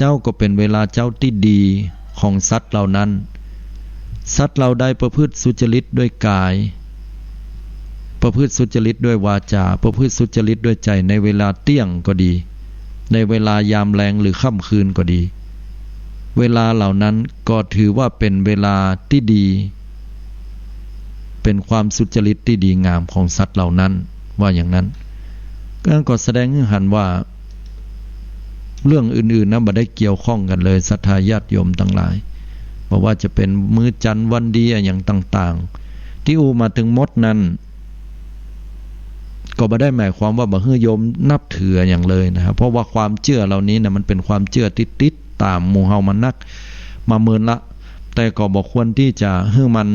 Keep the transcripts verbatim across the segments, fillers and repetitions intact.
เจ๊าก็เป๋นเวลาเจ๊าตี้ดีของสัตว์เหล่านั้น สัตว์เหล่าใดประพฤติสุจริตด้วยกาย ประพฤติสุจริตด้วยวาจา ประพฤติสุจริตด้วยใจ๋ ในเวลาเตี้ยงก็ดี ในเวลายามแลงหรือค่ำคืนก็ดี เวลาเหล่านั้นก็ถือว่าเป๋นเวลาตี้ดี เป๋นความสุจริตตี้ดีงามของสัตว์เหล่านั้น ว่าอย่างนั้น ก็ ก็แสดงหื้อหันว่า เรื่องอื่นๆ นะ บ่ได้เกี่ยวข้องกั๋นเลย ศรัทธาญาติโยมตังหลาย บ่ว่าจะเป๋นมื้อจันทร์วันดีอะหยังต่างๆ ตี้อู้มาตึงหมดนั้น ก็บ่ได้หมายความว่าบ่หื้อโยมนับถืออะหยังเลยนะครับ เพราะว่าความเจื้อเหล่านี้นะ มันเป๋นความเจื้อตี้ติดต๋ามหมู่เฮามานัก มาเมินละ แต่ก็บ่ควรตี้จะหื้อมัน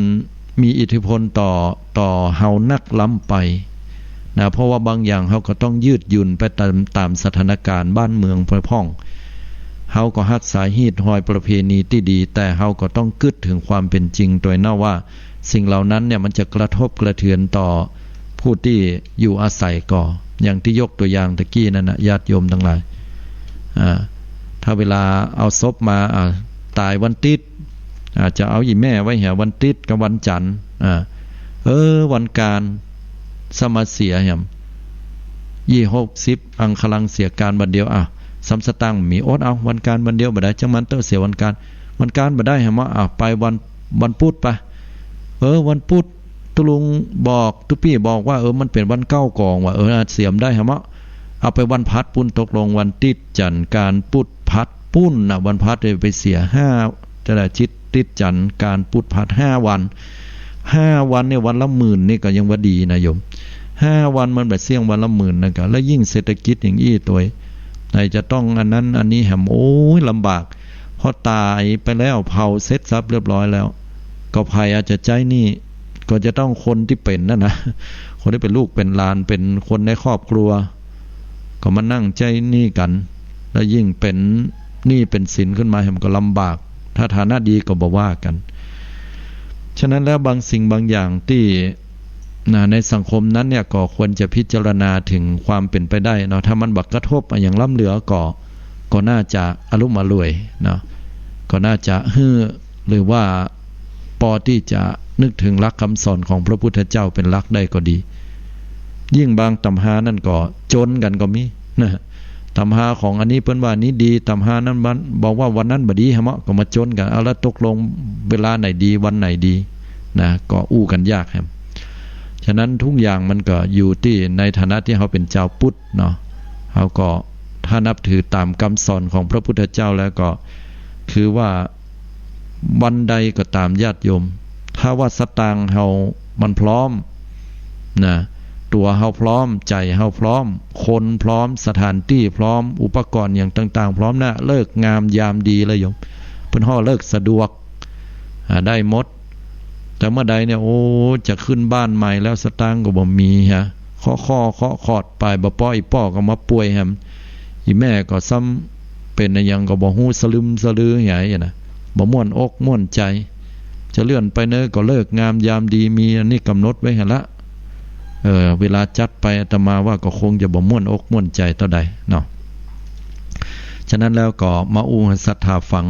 มีอิทธิพลต่อ ต่อเฮานักล้ำไปนะ เพราะว่าบางอย่างเฮาก็ต้องยืดหยุ่นไปต๋าม ต๋ามสถานการณ์บ้านเมืองไปพ่อง เฮาก็ฮักษาฮีตฮอยประเพณีตี้ดี แต่เฮาก็ต้องกึ๊ดเถิงความเป๋นจริงตวยนะว่า สิ่งเหล่านั้นเนี่ยมันจะกระทบกระเทือนต่อผู้ตี้อยู่อาศัยก่อ อย่างตี้ยกตั๋วอย่างตะกี้นั้นนะ ญาติโยมตังหลาย อ่า ถ้าเวลาเอาศพมา อ่า ต๋ายวันติ๊ด อ่า จะเอาอี่แม่ไว้แหมวันติ๊ดกับวันจันทร์ อ่า เออ วันก๋าน ซ้ำมาเสียแหม ยี่หกสิบ อังคารังเสียก๋านวันเดียว อ่ะ ซ้ำสตางค์บ่มี อดเอา วันก๋านวันเดียวบ่ได้ จ้างมันเต๊อะ เสียวันก๋าน วันก๋านบ่ได้แหม อ่ะ ไปวัน วันปุ๊ดไป เออ วันปุ๊ด ตุ๊ลุงบอก ตุ๊ปี้บอกว่า เออ มันเป๋นวันเก๊ากองว่ะ เออ เสียบ่ได้แหม เอาไปวันพฤหัสปุ้น ตกลงวันติ๊ดจันทร์ก๋านปุ๊ดพฤหัสปุ้นนะ วันพฤหัสไปเสียห้า จะได้ติ๊ด ติ๊ดจันทร์ก๋านปุ๊ดพฤหัสห้าวัน ห้าวันเนี่ย วันละหมื่นนี่ก็ยังว่าดีนะโยม ห้าวันมันไปเสี้ยงวันละหมื่นนะกะ แล้วยิ่งเศรษฐกิจอย่างอี้ตวย ไหนจะต้องอันนั้นอันนี้แหม โอ้ย ลำบาก พอต๋ายไปแล้ว เผาเสร็จสรรพเรียบร้อยแล้ว ก็ใผอาจจะใจ๊หนี้ ก็จะต้องคนตี้เป๋นนั่นนะ คนตี้เป๋นลูกเป๋นหลาน เป๋นคนในครอบครัว ก็มานั่งใจ๊หนี้กั๋น แล้วยิ่งเป๋นหนี้เป๋นสินขึ้นมา แหมก็ลำบาก ถ้าฐานะดีก็บ่ว่ากั๋น ฉะนั้นแล้วบางสิ่งบางอย่างตี้ นะ ในสังคมนั้นเนี่ย ก็ควรจะพิจารณาเถิงความเป๋นไปได้เนาะ ถ้ามันบ่กระทบอะหยังล้ำเหลือก็ ก็น่าจะอลุ่มอล่วยเนาะ ก็น่าจะหื้อ หรือว่าปอตี้จะนึกเถิงหลักกำสอนของพระพุทธเจ้าเป๋นหลักได้ก็ดี ยิ่งบางต๋ำฮานั้นก็จนกั๋นก็มีนะ ต๋ำฮาของอันนี้เปิ้นว่าอันนี้ดี ต๋ำฮานั้นบอกว่าวันนั้นบ่ดีแหม ก็มาจนกั๋น เอาละตกลงเวลาไหนดี วันไหนดีนะ ก็อู้กั๋นยากแหม ฉะนั้นทุกอย่างมันก็อยู่ตี้ในฐานะตี้เฮาเป๋นจาวพุทธเนาะ เฮาก็ถ้านับถือต๋ามกำสอนของพระพุทธเจ้าแล้วก็ คือว่าวันใดก็ต๋ามญาติโยม ถ้าว่าสตางค์เฮามันพร้อมนะ ตั๋วเฮาพร้อม ใจ๋เฮาพร้อม คนพร้อม สถานตี้พร้อม อุปกรณ์อย่างต่างๆ พร้อมนะ ฤกษ์งามยามดีเลยโยม เปิ้นฮ้องฤกษ์สะดวก อ่า ได้หมด แต่เมื่อใดเนี่ย โอ้ จะขึ้นบ้านใหม่แล้ว สตางค์ก็บ่มีฮะ เคาะข้อเคาะขอดไป บ่ป้ออีป้อก็มาป่วยแหม อีแม่ก็ซ้ำเป๋นอะหยังก็บ่ฮู้ สลึมสะลือหยังนะ บ่ม่วนอกม่วนใจ๋ จะเลื่อนไปเนอะ ก็ฤกษ์งามยามดีมีอันนี้กำหนดไว้หั้นละ เออ เวลาจัดไป อาตมาว่าก็คงจะบ่ม่วนอกม่วนใจ๋เต้าใดเนาะ ฉะนั้นแล้วก็มาอู้หื้อศรัทธาฟัง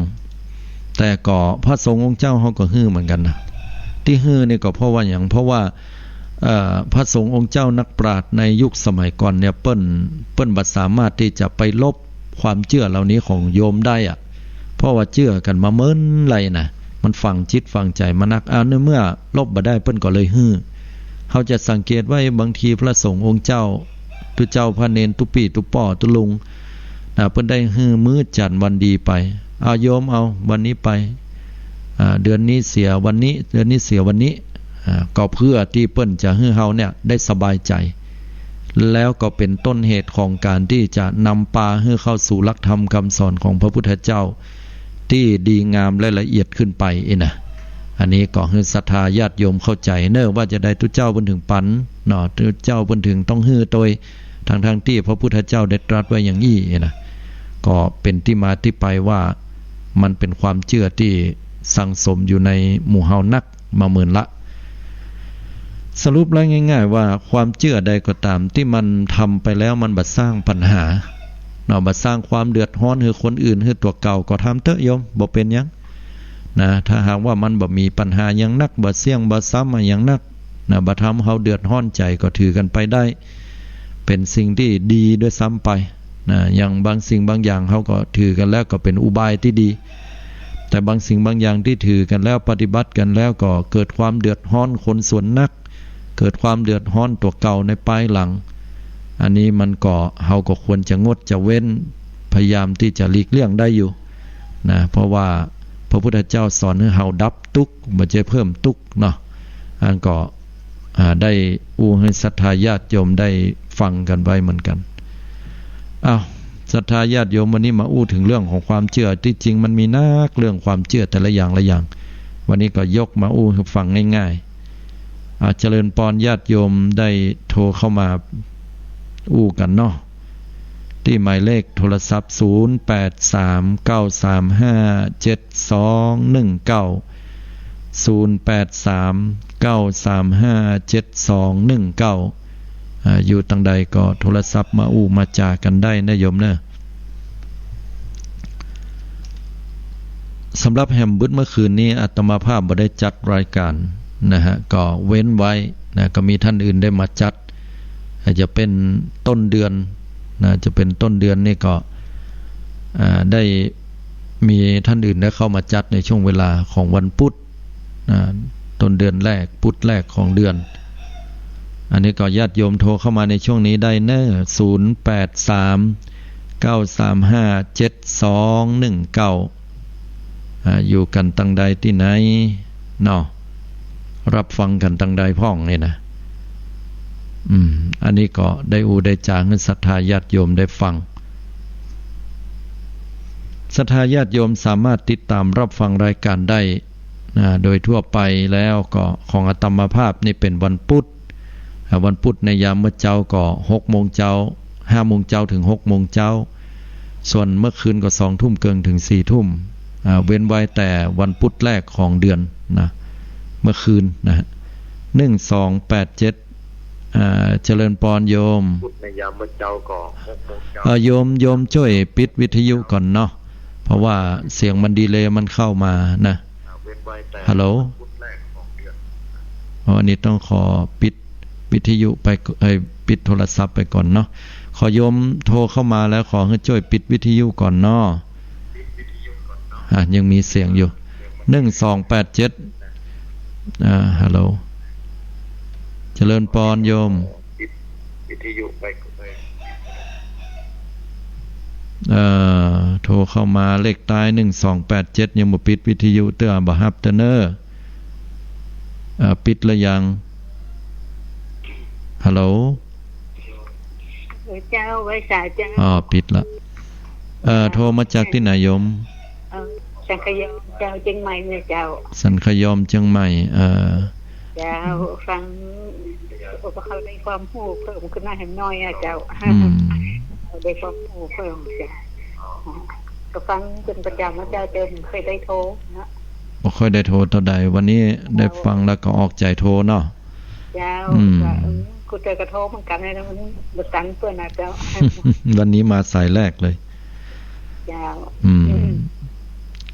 แต่ก็พระสงฆ์องค์เจ้าเฮาก็หื้อเหมือนกั๋นนะ ตี้หื้อนี่ก็เพราะว่าหยัง เพราะว่า เอ่อ พระสงฆ์องค์เจ้านักปราชญ์ในยุคสมัยก่อนเนี่ย เปิ้น เปิ้นบ่สามารถตี้จะไปลบความเจื้อเหล่านี้ของโยมได้อะ เพราะว่าเจื้อกั๋นมาเมินไหล่นะ มันฝังจิตฝังใจ๋มานัก อ่า ในเมื่อลบบ่ได้ เปิ้นก็เลยหื้อ เฮาจะสังเกตไว้ บางทีพระสงฆ์องค์เจ้า ตุ๊เจ้าพระเณร ตุ๊ปี้ตุ๊ป้อตุ๊ลุง นะ เปิ้นได้หื้อมื้อจันทร์วันดีไป เอาโยมเอาวันนี้ไป อ่า เดือนนี้เสียวันนี้ เดือนนี้เสียวันนี้ อ่า ก็เพื่อตี้เปิ้นจะหื้อเฮาเนี่ยได้สบายใจ๋ แล้วก็เป๋นต้นเหตุของก๋านตี้จะนำปาหื้อเข้าสู่หลักธรรมกำสอนของพระพุทธเจ้า ตี้ดีงามและละเอียดขึ้นไปอี้นะ อันนี้ก็หื้อศรัทธาญาติโยมเข้าใจ๋เนอะ ว่าจาใดตุ๊เจ้าเปิ้นเถิงปั๋นเนาะ ตุ๊เจ้าเปิ้นเถิงต้องหื้อตวย ทั้งๆ ตี้พระพุทธเจ้าได้ตรัสไว้อย่างอี้นะ ก็เป๋นตี้มาตี้ไปว่ามันเป๋นความเจื้อตี้สั่งสมอยู่ในหมู่เฮานักมาเมินละ สรุปแล้วง่ายๆ ว่าความเจื้อใดก็ต๋ามตี้มันทำไปแล้วมันบ่สร้างปัญหา เนาะ บ่สร้างความเดือดฮ้อนหื้อคนอื่น หื้อตั๋วเก่าก็ทำเต๊อะโยม บ่เป๋นหยัง นะ ถ้าหากว่ามันบ่มีปัญหาหยังนัก บ่เสี้ยงบ่ซ้ำอะหยังนัก นะ บ่ทำเฮาเดือดฮ้อนใจ๋ก็ถือกั๋นไปได้ เป๋นสิ่งตี้ดีด้วยซ้ำไป นะ อย่างบางสิ่งบางอย่างเฮาก็ถือกั๋นแล้วก็เป๋นอุบายตี้ดี แต่บางสิ่งบางอย่างตี้ถือกั๋นแล้ว ปฏิบัติกั๋นแล้วก็เกิดความเดือดฮ้อนคนส่วนนัก เกิดความเดือดฮ้อนตั๋วเก่าในปายหลัง อันนี้มันก็ เฮาก็ควรจะงดจะเว้น พยายามตี้จะหลีกเลี่ยงได้อยู่ นะ เพราะว่าพระพุทธเจ้าสอนหื้อเฮาดับตุ๊กข์ บ่ใจ้เพิ่มตุ๊กข์เนาะ อันก็ อ่า ได้อู้หื้อศรัทธาญาติโยมได้ฟังกั๋นไว้เหมือนกั๋น อ้าว ศรัทธาญาติโยม วันนี้มาอู้เถิงเรื่องของความเจื้อ ตี้จริงมันมีนักเรื่องความเจื้อแต่ละอย่างละอย่าง วันนี้ก็ยกมาอู้หื้อฟังง่ายๆ อ่า เจริญปอนญาติโยมได้โทรเข้ามาอู้กั๋นเนาะ ตี้หมายเลขโทรศัพท์ ศูนย์แปดสาม เก้าสามห้า เจ็ดสองหนึ่งเก้า ศูนย์แปดสาม เก้าสามห้า เจ็ดสองหนึ่งเก้า อ่า อยู่ตางใดก็โทรศัพท์มาอู้มาจ๋ากั๋นได้นะโยมเนอะ สำหรับแหมบึดเมื่อคืนนี้อาตมาภาพบ่ได้จัดรายการนะฮะ ก็เว้นไว้นะ ก็มีท่านอื่นได้มาจัด อาจจะเป๋นต้นเดือนนะ จะเป๋นต้นเดือนนี่ก็ อ่า ได้มีท่านอื่นได้เข้ามาจัดในช่วงเวลาของวันพุธนะ ต้นเดือนแรก พุธแรกของเดือน อันนี้ก็ญาติโยมโทรเข้ามาในช่วงนี้ได้เนอะ ศูนย์แปดสาม เก้าสามห้า เจ็ดสองหนึ่งเก้า อ่า อยู่กั๋นตางใดตี้ไหนเนาะ รับฟังกั๋นตางใดพ่องนี่นะ อืม อันนี้ก็ได้อู้ได้จ๋าหื้อศรัทธาญาติโยมได้ฟัง ศรัทธาญาติโยมสามารถติดตามรับฟังรายการได้ นะ โดยทั่วไปแล้วก็ของอาตมาภาพนี่เป๋นวันพุธ อ่า วันพุธในยามเมื่อเจ๊าก็หกโมงเจ๊า ห้าโมงเจ๊าเถิงหกโมงเจ๊า ส่วนเมื่อคืนก็สองทุ่มเกิ่งเถิงสี่ทุ่ม อ่า เว้นไว้แต่วันพุธแรกของเดือนนะ เมื่อคืนนะฮะ หนึ่งสองแปดเจ็ด อ่า เจริญปอนโยม พุธในยามเมื่อเจ๊าก็หกโมงเจ๊า เอ่อ โยม โยมจ้วยปิดวิทยุก่อนเนาะ เพราะว่าเสียงมันดีเลย์มันเข้ามานะ ฮัลโหล อ๋อ อันนี้ต้องขอปิดวิทยุไป เอ้ย ปิดโทรศัพท์ไปก่อนเนาะ ขอโยมโทรเข้ามาแล้วขอหื้อจ้วยปิดวิทยุก่อนเนาะ อ่ะ ยังมีเสียงอยู่ หนึ่งสองแปดเจ็ด อ่า ฮัลโหล เจริญปอนโยม ปิดวิทยุไป เอ่อ โทรเข้ามาเลขใต้ หนึ่งสองแปดเจ็ด ยังบ่ปิดวิทยุเตื้อ บ่ฮับเตื้อเน่อ เอ่อ ปิดแล้วยัง ฮัลโหล เออ เจ้า ไหว้สาเจ้า อ๋อ ปิดละ เอ่อ โทรมาจากตี้ไหนโยม เอ่อ สันคยอมเจ้า เจียงใหม่เนี่ยเจ้า สันคยอมเจียงใหม่ เอ่อ เจ้า ฟัง เขาได้ความฮู้เพิ่มขึ้นมาแหมหน้อยอะเจ้า อืม ได้ความฮู้เพิ่มเจ้า ก็ฟังเป๋นประจ๋ำนะเจ้า แต่บ่ค่อยได้โทรนะ บ่ค่อยได้โทรเตื้อใด วันนี้ได้ฟังแล้วก็ออกใจ๋โทรเนาะ เจ้า อืม ก็ เออ กูเจอกระโทรเหมือนกั๋นนะ มันบ่ตันเปิ้นนะเจ้า วันนี้มาสายแรกเลย เจ้า อืม อืม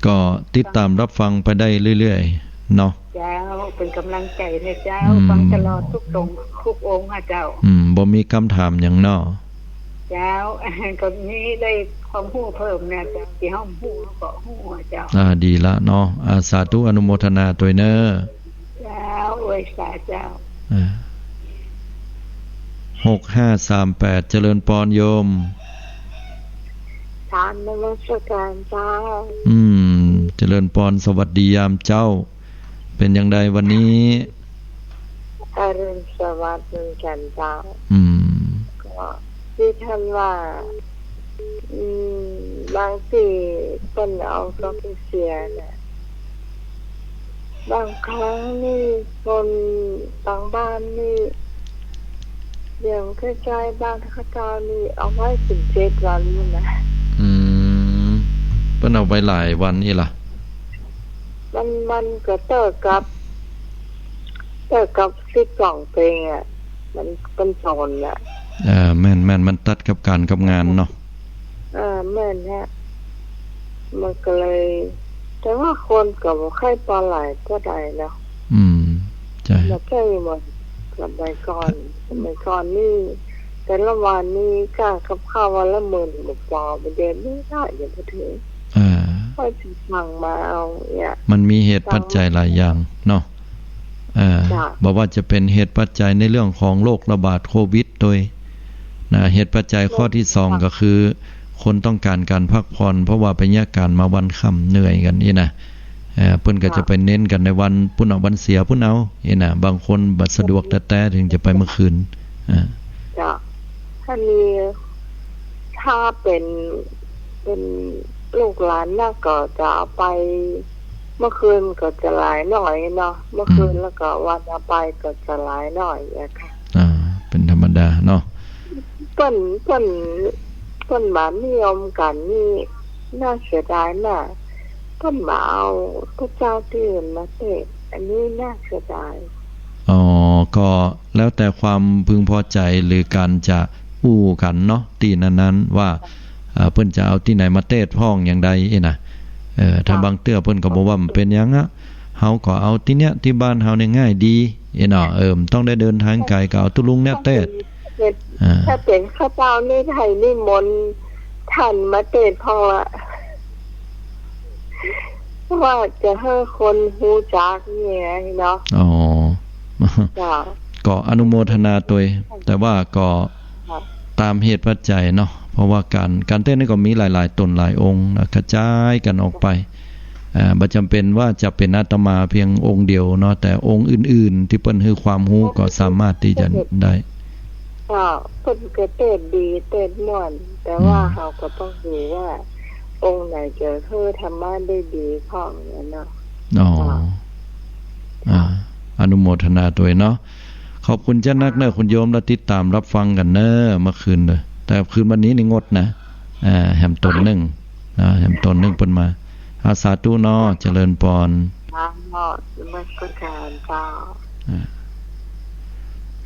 ก็ติดตามรับฟังไปได้เรื่อยๆ เนาะ เจ้า เป๋นก๋ำลังใจ๋นะเจ้า อืม ฟังตลอดทุกองค์ ทุกองค์อะเจ้า อืม บ่มีกำถามหยังเนาะ เจ้า ก็มีได้ความฮู้เพิ่มนะเจ้า ตี้เฮาฮู้เฮาก็ฮู้อะเจ้า อ่า ดีละเนาะ อ่า สาธุอนุโมทนาตวยเน่อ เจ้า ไหว้สาเจ้า อ่า หกห้าสามแปด เจริญปอนโยม กราบนมัสก๋านเจ้า อืม เจริญปอน สวัสดียามเจ๊า เป๋นอย่างใดวันนี้ อรุณสวัสดิ์เหมือนกั๋นเจ้า อืม ก็ตี้ท่านว่า อืม บางตี้เปิ้นเอาก็ไปเสียน่ะ บางครั้งนี่คนบางบ้านนี่ อย่างใก้ๆ บ้านข้าเจ้านี่เอาไว้เป๋นเจ็ดวันนู่นนะ อืม เปิ้นเอาไว้หลายวันอี้ละ มัน มันก็เตื้อกับ เตื้อกับสิบสองเปงอะ มัน มันสอนอะ เออ แม่นๆ มันตัดกับก๋านกับงานเนาะ แม่นฮะ มันก็เลย แต่ว่าคนก็บ่ค่อยปอไหลเต้าใดเนาะ อืม ใจ้ บ่ใจ้เหมือนสมัยก่อน สมัยก่อนนี่ แต่ละวันนี่ก้ากับข้าววันละหมื่นกว่าปอ บ่เดือนนี้ก็ยังบ่เถิง อ่า ก็สิสั่งมาเอาเนี่ย มันมีเหตุปัจจัยหลายอย่างเนาะ เอ่อ จ้ะ บ่ว่าจะเป๋นเหตุปัจจัยในเรื่องของโรคระบาดโควิดโดย นะ เหตุปัจจัยข้อตี้สอง ก็คือ คนต้องก๋านก๋านพักผ่อน เพราะว่าไปเยียะก๋านมาวันค่ำเหนื่อยกั๋นอี้นะ เอ่อ เปิ้นก็จะไปเน้นกั๋นในวันปุ้นเอา วันเสียปุ้นเอาอี้นะ บางคนบ่สะดวกแต๊ๆ เถิงจะไปเมื่อคืน อ่า เจ้า ถ้ามี ถ้าเป๋น เป๋นลูกหลานนะก็จะเอาไป เมื่อคืนก็จะหลายหน่อยเนาะ เมื่อคืน อืม แล้วก็วันต่อไปก็จะหลายหน่อยอะค่ะ อ่า เป๋นธรรมดาเนาะ เปิ้น เปิ้น เปิ้นบ่นิยมกั๋นนี่ น่าเสียดายนะ เปิ้นบ่เอาพระเจ้าตี้อื่นมาเตสน์ อันนี้น่าเสียดาย อ๋อ ก็แล้วแต่ความพึงพอใจ๋หรือก๋านจะอู้กั๋นเนาะ ตี้นั้นๆ ว่า เอ่อ เปิ้นจะเอาตี้ไหนมาเตสน์พ่องอย่างใดอี้นะ เอ่อ ถ้า ค่ะ บางเตื้อเปิ้นก็บอกว่ามันเป๋นอย่างอะ เฮาก็เอาตี้เนี้ย ตี้บ้านเฮาเนี่ยง่ายดี เอ๊ะเนาะ เออ มันต้องได้เดินทางไก๋ ก็เอาตุ๊ลุงเนี่ยเตสน์ ถ้าเป๋น อ่า ถ้าเป๋นข้าเจ้านี่ไถ่นิมนต์ท่านมาเตสน์พ่องละ เพราะว่าจะหื้อคนฮู้จักเนี่ยเนาะ อ๋อ เจ้า ก็อนุโมทนาตวย แต่ว่าก็ ค่ะ ต๋ามเหตุปัจจัยเนาะ เพราะว่าก๋าน ก๋านเตสน์นี่ก็มีหลายๆ ต๋นหลายองค์นะ กระจายกั๋นออกไป อ่า บ่จ๋ำเป๋นว่าจะเป๋นอาตมาเพียงองค์เดียวเนาะ แต่องค์อื่นๆ ตี้เปิ้นหื้อความฮู้ก็สามารถตี้จะได้ ก็เปิ้นก็เตสน์ดี เตสน์ม่วน แต่ว่า อืม เฮาก็ต้องดูว่าองค์ไหนจะหื้อธรรมะได้ดีพ่องเนี่ยเนาะ อ๋อ ค่ะ อ่า อนุโมทนาตวยเนาะ ขอบคุณเจ้านักเน่อคุณโยม แล้วติดต๋ามรับฟังกั๋นเน่อ เมื่อคืนเน่อ แต่คืนวันนี้นี่งดนะ อ่า แหมต๋นนึ่งนะ แหมต๋นนึ่งเปิ้นมา อา สาธุเนาะ เจริญปอน ครับเนาะ นมัสการเจ้า อ่า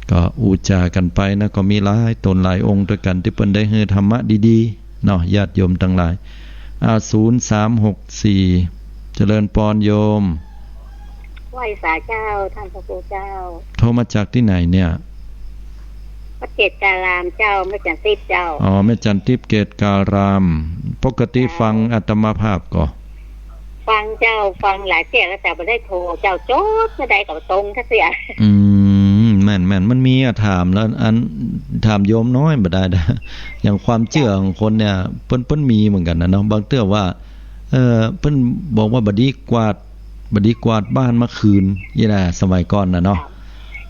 ก็อู้จ๋ากั๋นไปนะ ก็มีหลายต๋นหลายองค์ตวยกั๋นตี้เปิ้นได้หื้อธรรมะดีๆ เนาะ ญาติโยมตังหลาย อ่า ศูนย์สามหกสี่ เจริญปอนโยม ไหว้สาเจ้า ท่านพระครูเจ้า โทรมาจากตี้ไหนเนี่ย วัดเกตุการามเจ้า แม่จันทร์ติ๊บเจ้า อ๋อ แม่จันทร์ติ๊บเกตุการาม ปกติ เจ้า ฟังอาตมาภาพก่อ ฟังเจ้า ฟังหลายเตื้อแล้วแต่บ่ได้โทรเจ้า จดเมื่อใดก็บ่ตรงจักเตื้อ อืม แม่นๆ มันมีอะ ถามแล้ว อัน ถามโยมน้อยบ่ได้นะ อย่างความเจื้อของคนเนี่ย เปิ้น เปิ้นมีเหมือนกั๋นนะเนาะ บางเตื้อว่า เอ่อ เปิ้นบอกว่าบ่ดีกวาด บ่ดีกวาดบ้านเมื่อคืน อี้นะ สมัยก่อนนะเนาะ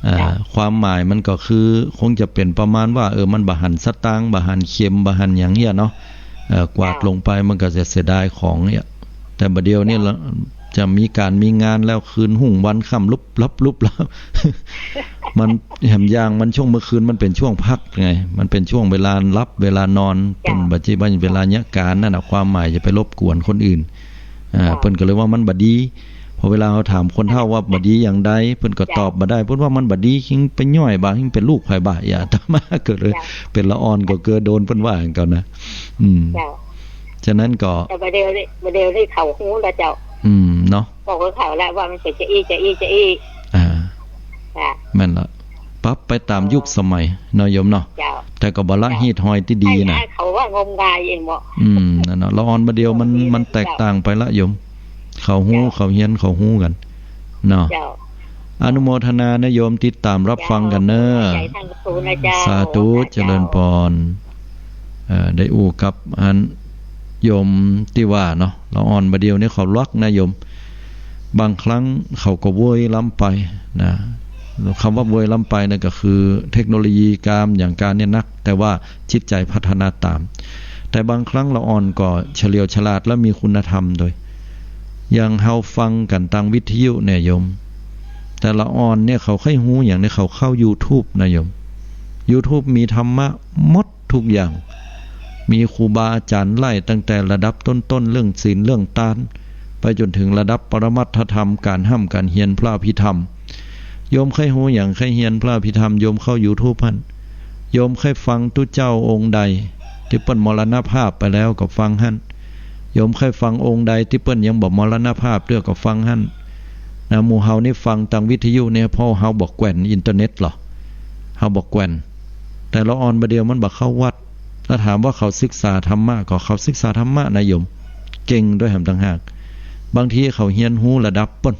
เจ้า อ่า เจ้า ความหมายมันก็คือ คงจะเป๋นประมาณว่า เออ มันบ่หันสตางค์ บ่หันเข็ม บ่หันหยังเนี่ยเนาะ เอ่อ กวาด เจ้า ลงไปมันก็จะเสียดายของเนี่ย แต่บ่าเดี่ยวนี้ เจ้า ละ จะมีก๋านมีงานแล้ว คืนฮุ่งวันค่ำลุบลับลุบลับ มันแหมอย่างมันช่วงเมื่อคืนมันเป๋นช่วงพักไง มันเป๋นช่วงเวลาหลับเวลานอน เจ้า เป๋นบ่ใจ้ว่าเวลาเยียะก๋านนั่นน่ะ ความหมายจะไปรบกวนคนอื่น อ่า เจ้า เปิ้นก็เลยว่ามันบ่ดี พอเวลาเฮาถามคนเฒ่าว่าบ่ดีอย่างใด เปิ้นก็ เจ้า ตอบบ่ได้ เปิ้นว่ามันบ่ดี หิ้งไปย่อยบ่า หิ้งไปลูกใผบ่า อาตมาก็เลย เจ้า เป๋นละอ่อนก็เกือโดนเปิ้นว่าอย่างเก่านะ อืม เจ้า ฉะนั้นก็ แต่บ่าเดี่ยวนี้ บ่าเดี่ยวนี้เขาฮู้แล้วเจ้า อืม เนาะ บอกกับเขาแล้วว่ามันเป๋นจาอี้ จาอี้ จาอี้ อ่า ค่ะ แม่นละ ปรับไปต๋ามยุคสมัยเนาะโยมเนาะ เจ้า แต่ก็บ่ละ เจ้า ฮีตฮอยตี้ดีนะ ให้เขาว่างมงายเองบ่ อืม นั่นน่ะ ละอ่อนบ่าเดี่ยวมัน เจ้า มันแตกต่างไปละโยม เขาฮู้ เจ้า เขาเฮียน เขาฮู้กั๋น เนาะ เจ้า อนุโมทนานะโยม ติดต๋ามรับฟังกั๋นเน่อ เจ้า ขอบคุณเจ้า สาธุ เจ้า เจริญปอน เอ่อ ได้อู้กับอันโยมตี้ว่าเนาะ ละอ่อนบ่าเดี่ยวนี้เขาลักนะโยม บางครั้งเขาก็เวยล้ำไปนะ คำว่าเวยล้ำไปนั่นก็คือเทคโนโลยีกามอย่างก๋านเนี่ยนัก แต่ว่าจิตใจ๋พัฒนาต๋าม แต่บางครั้งละอ่อนก็เฉลียวฉลาดและมีคุณธรรมโดย อย่างเฮาฟังกั๋นตางวิทยุเนี่ยโยม แต่ละอ่อนเนี่ยเขาใค่ฮู้อย่างเนี่ย เขาเข้ายูทูบนะโยม ยูทูบมีธรรมะหมดทุกอย่าง มีครูบาอาจ๋ารย์ไล่ตั้งแต่ระดับต้นๆ เรื่องศีลเรื่องตาน ไปจ๋นเถิงระดับปรมัตถธรรรม ก๋านฮ่ำก๋านเฮียนพระอภิธรรม โยมใค่ฮู้อย่าง ใค่เฮียนพระอภิธรรม โยมเข้ายูทูบหั้น โยมใค่ฟังตุ๊เจ้าองค์ใด ตี้เปิ้นมรณภาพไปแล้วก็ฟังหั้น โยมใค่ฟังองค์ใดตี้เปิ้นยังบ่มรณภาพเตื้อก็ฟังหั้น นะ หมู่เฮานี่ฟังตางวิทยุเนี่ย เพราะเฮาบ่แกว่นอินเทอร์เน็ตหรอ เฮาบ่แกว่น แต่ละอ่อนบ่าเดี่ยวมันบ่เข้าวัด แล้วถามว่าเขาศึกษาธรรมะ ก็เขาศึกษาธรรมะนะโยม เก่งตวยแหมต่างหาก บางทีเขาเฮียนฮู้ระดับเปิ้น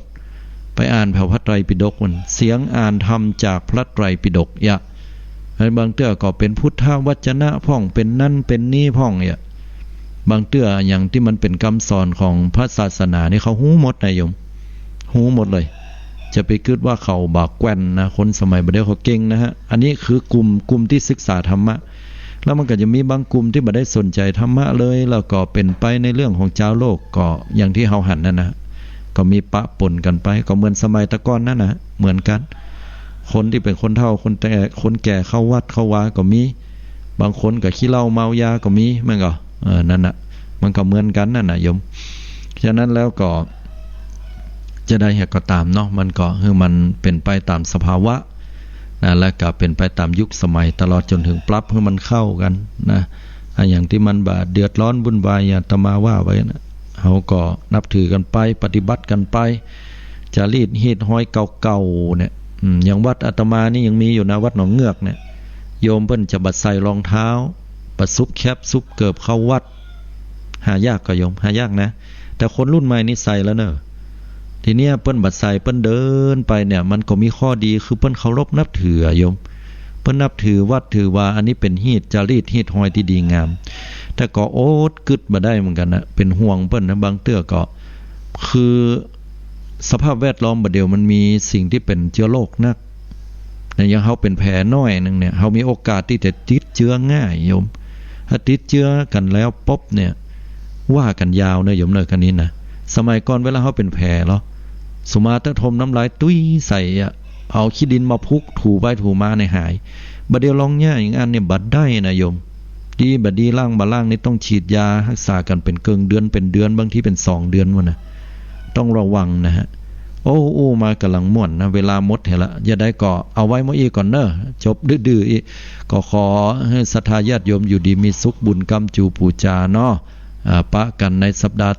ไปอ่านแผวพระไตรปิฎกมัน เสียงอ่านธรรมจากพระไตรปิฎกเยียะ บางเตื้อก็เป๋นพุทธวจนะพ่อง เป๋นนั้นเป๋นนี้พ่องเยียะ บางเตื้ออะหยังตี้มันเป๋นกำสอนของพระศาสนานี่เขาฮู้หมดนะโยม ฮู้หมดเลย จะไปกึ๊ดว่าเขาบ่แกว่นนะ คนสมัยบ่าเดี่ยวเขาเก่งนะฮะ อันนี้คือกลุ่ม กลุ่มตี้ศึกษาธรรมะ แล้วมันก็จะมีบางกลุ่มตี้บ่ได้สนใจ๋ธรรมะเลย แล้วก็เป๋นไปในเรื่องของจาวโลก ก็อย่างตี้เฮาหันนั่นนะ ก็มีปะปนกั๋นไป ก็เหมือนสมัยตะก่อนนั่นนะ เหมือนกั๋น คนตี้เป๋นคนเฒ่า คนแก่ คนแก่เข้าวัดเข้าวาก็มี บางคนก็ขี้เหล้าเมายาก็มี มันก็ เออ นั่นน่ะ มันก็เหมือนกั๋นนั่นน่ะโยม ฉะนั้นแล้วก็ จะใดแหกก็ต๋ามเนาะ มันก็หื้อมันเป๋นไปต๋ามสภาวะนะ และก็เป๋นไปต๋ามยุคสมัย ตลอดจ๋นเถิงปรับหื้อมันเข้ากั๋นนะ อะ อย่างตี้มันบ่เดือดร้อนวุ่นวาย อย่างอาตมาว่าไว้นะ เฮาก็นับถือกั๋นไป ปฏิบัติกั๋นไป จารีตฮีตฮอยเก่าๆ เนี่ย อืม อย่างวัดอาตมานี่ยังมีอยู่นะ วัดหนองเงือกเนี่ย โยมเปิ้นจะบ่ใส่รองเท้า บ่ซุบแคปซุบเกิบเข้าวัด หายากก่อโยม หายากนะ แต่คนรุ่นใหม่นี่ใส่แล้วเน่อ ทีเนี้ยเปิ้นบ่ใส่ เปิ้นเดินไปเนี่ย มันก็มีข้อดี คือเปิ้นเคารพนับถืออะโยม เปิ้นนับถือวัดถือวา อันนี้เป๋นฮีตจารีตฮีตฮอยตี้ดีงาม แต่ก็อดกึ๊ดบ่ได้เหมือนกั๋นนะ เป๋นห่วงเปิ้นนะ บางเตื้อก็ คือสภาพแวดล้อมบ่าเดี่ยวมันมีสิ่งตี้เป๋นเจื้อโรคนัก เนี่ย อย่างเฮาเป๋นแผลน้อยนึ่งเนี่ย เฮามีโอกาสตี้จะติดเจื้อง่ายโยม ถ้าติดเจื้อกั๋นแล้วปุ๊บเนี่ย ว่ากั๋นยาวเน่อโยมเน่อ คันนี้นะ สมัยก่อนเวลาเฮาเป๋นแผลลอ สุมาเต๊อะ ถมน้ำลายตุ้ยใส่อะ เอาขี้ดินมาพุกถูไปถูมาเนี่ยหาย บ่าเดี่ยวลองเยียะอย่างอั้นเนี่ยบ่ได้นะโยม ดีบ่ดี ล้างบ่ล้างนี่ต้องฉีดยาฮักษากั๋นเป๋นเกิ่งเดือนเป๋นเดือน บางทีเป๋นสองเดือนปู้นนะ ต้องระวังนะฮะ โอ้ อู้มาก่ำลังม่วนนะ เวลาหมดเหียละ จะใดก็เอาไว้เมื่ออี้ก่อนเน่อ จบดื้อๆ อี้ ก็ขอหื้อศรัทธาญาติโยมอยู่ดีมีสุข บุญก้ำจู๋ปู๋จาเนาะ อ่า ปะกั๋นในสัปดาห์